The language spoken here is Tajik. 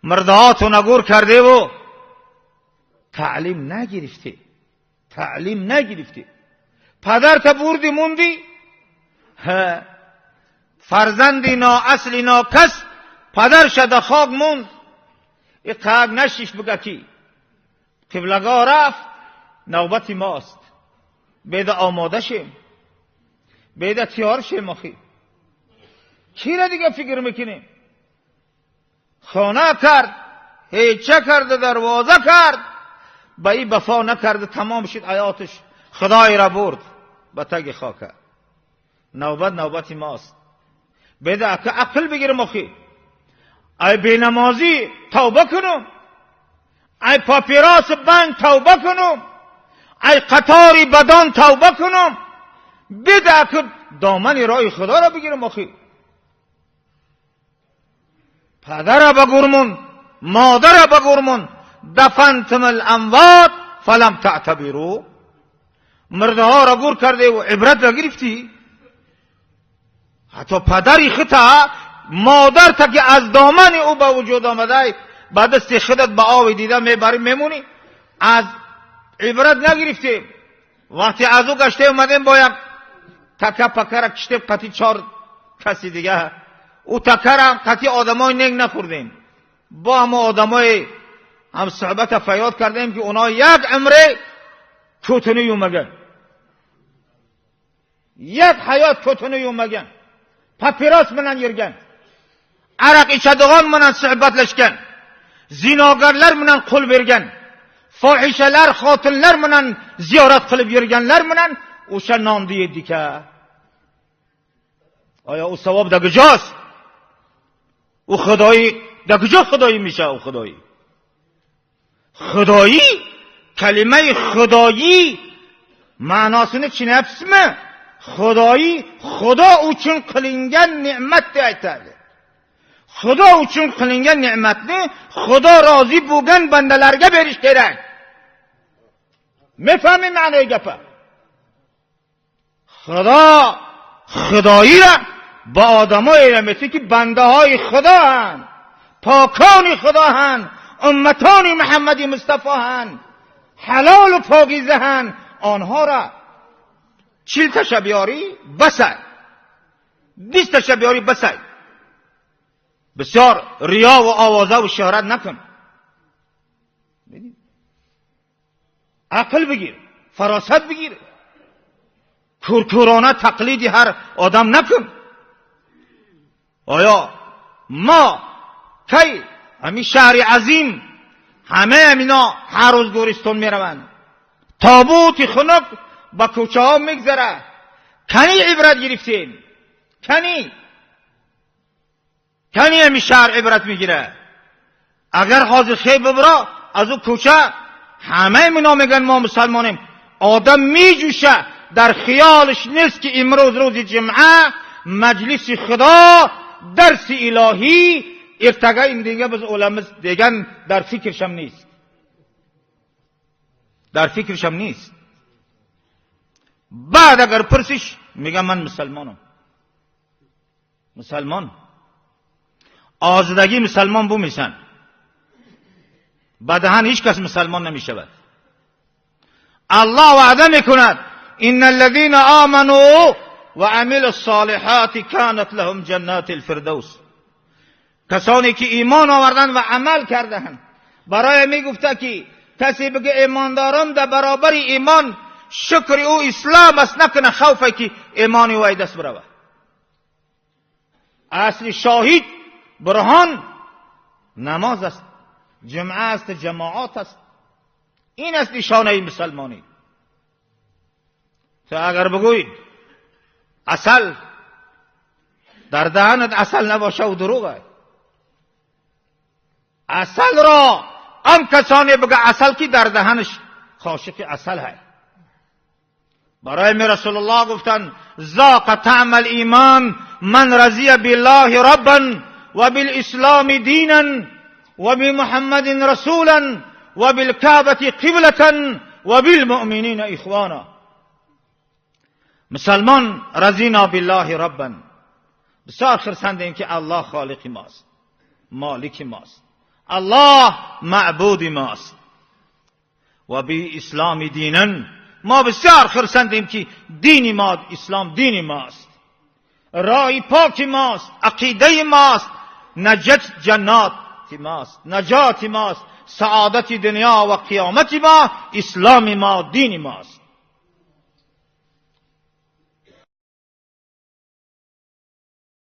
Мурдаҳотуна гур кардеву таълим нагирифтӣ, таълим нагирифтӣ. Падарта бурди, мунди, фарзанди ноасли нокас падар шада хок монд. И қак нашиш буга ки қиблагоҳ рафт, навбати мост, беда омода шем, беда тиёр шем. Охи, кира дига фикр мекунем? Хона кард, ҳеча карда, дарвоза кард, ба и вафо накарда, тамом шуд ҳаёташ, худоира бурд ба таги хока. Навбат навбати мост, беда ака ақл бигирем. Охи, ай бенамозӣ тавба кунум, ай папирос банг тавба кунум, ай қатори бадон тавба кунум, беда ака домани роҳи худоро бигирем. Охи, падара ба гурмун, модара ба гурмун, дафантум аламвот фалам таътабиру, мурдаҳоро гур кардеву ибрат нагирифтӣ. Ҳатто падари хита, модарта ки аз домани ӯ ба вуҷуд омадай, ба дасти худат ба ови дида мебарӣ, мемонӣ, аз ибрат нагирифтем. Вақте аз ӯ гаштем, омадем, бо як така пакара киштем қати чор каси дига. Ӯ такарам қати одамои нек нахӯрдем, бо ҳамо одамои ҳамсуҳбата фаёд кардем, ки онҳо як умре кӯтуни юмаган, як ҳаёт кӯтуни юмаган, папирос bilan yurgan, aroq ichadigan bilan suhbatlashgan, zinogarlar bilan qo'l bergan, fohishalar, xotinlar bilan ziyorat qilib yurganlar bilan o'sha nonni yedik. Оё ӯ савоб дар куҷост? Ӯ худоӣ дар куҷо худоӣ меша? Ӯ худоӣ, худоӣ, калимаи худоӣ ma'nosini tushunyapsizmi? Xudoyi xudo uchun qilingan ne'mat deb aytadi. Xudo uchun qilingan ne'matni xudo rozi bo'lgan bandalarga berish kerak. Мефаҳмӣ маънои гапа? Худо худоира ба одамое метӣ, ки бандаҳои худоанд, покони худоҳанд, умматони Муҳаммади Мустафоҳанд, ҳалолу покизаҳанд. Онҳоро 40 таша биёрӣ басай, 20 таша биёрӣ басай. Бисёр риёву овозаву шӯҳрат накун, ақл бигир, фаросат бигир, кӯркӯрона тақлиди ҳар одам накун. Оё мо кай ҳамин шаҳри азим, ҳамаи ҳамино ҳар рӯз гӯристон мераванд, тобути хунук ба кӯчаҳо мегзарад, кани ибрат гирифтем? Кани, кани ҳамин шаҳр ибрат мегирад? Агар ҳозир хел бибро аз ӯ кӯча, ҳамаи мино мегӯянд мо мусалмонем. Одам меҷӯша, дар хиёлаш нест, ки имрӯз рӯзи ҷумъа, маҷлиси худо, дарси илоҳӣ, эртага индига biz o'lamiz degan дар фикршам нест, дар фикршам нест. Баъд агар пурсиш, мегам ман мусалмонам. Мусалмон озидагӣ мусалмон бумешан, ба даҳан ҳеҷ кас мусалмон намешавад. Аллоҳ ваъда мекунад: إن الذين آمنوا وعملوا الصالحات كانت لهم جنات الفردوس. کسانی که ایمان آوردند و عمل کردند. برای می گفته که کسی بگه ایماندارم، در برابر ایمان شکر او اسلام است، نکنه خوفه که ایمان او دست بروه. اصل شاهد برهان نماز است، جمعه است، جماعات است. این است نشانه مسلمانی. تو اگر بگویی عسل در دهنت عسل نباشه و دروغ است. عسل را آن کسانی بگه عسل که در دهنش خاشق عسل ہے. برای می رسول الله گفتن: ذاق طعم الایمان من رضی بالله ربا و بالاسلام دینا و بمحمد رسولا و بالکعبة قبلة و بالمؤمنین اخوانا. مسلمان رضینا بالله ربا، بسیار خرسندیم که الله خالق ماست، مالک ماست. Аллоҳ маъбуди мост ва би-ислом динан. Мо бисёр хурсандем, ки дини мо ислом дини мост, роҳи поки мост, ақидаи мост, наҷот ҷанноти мост, наҷоти мост, саодати дунё ва қиёмати мо, исломи мо, дини мост.